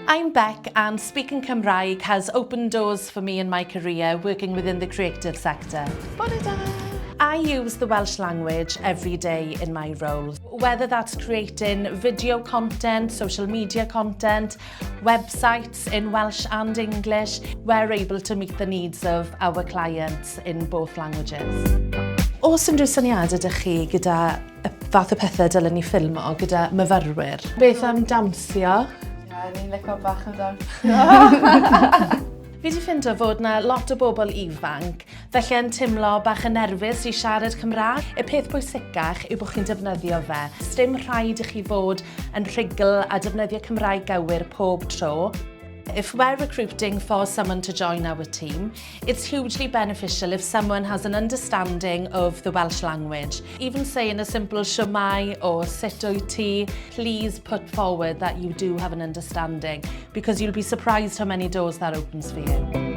I'm Bec, and speaking Cymraeg has opened doors for me in my career working within the creative sector. Bore da! I use the Welsh language every day in my role, whether that's creating video content, social media content, websites in Welsh and English. We're able to meet the needs of our clients in both languages. Oes unrhyw syniadau ydych chi gyda y fath o pethau dylen ni ffilmo gyda myfyrwyr? Beth am dawnsio? Ie, ni'n licio bach o dawnsio. Fi wedi ffindo fod na lot o bobl ifanc felly yn teimlo bach yn nerfus i siarad Cymraeg. Y peth pwysicach yw bod chi'n defnyddio fe. Sdim rhaid i chi fod yn rhugl a defnyddio Cymraeg gywir pob tro. If we're recruiting for someone to join our team, it's hugely beneficial if someone has an understanding of the Welsh language. Even saying a simple "Shwmae" or "Sut wyt ti", please put forward that you do have an understanding, because you'll be surprised how many doors that opens for you.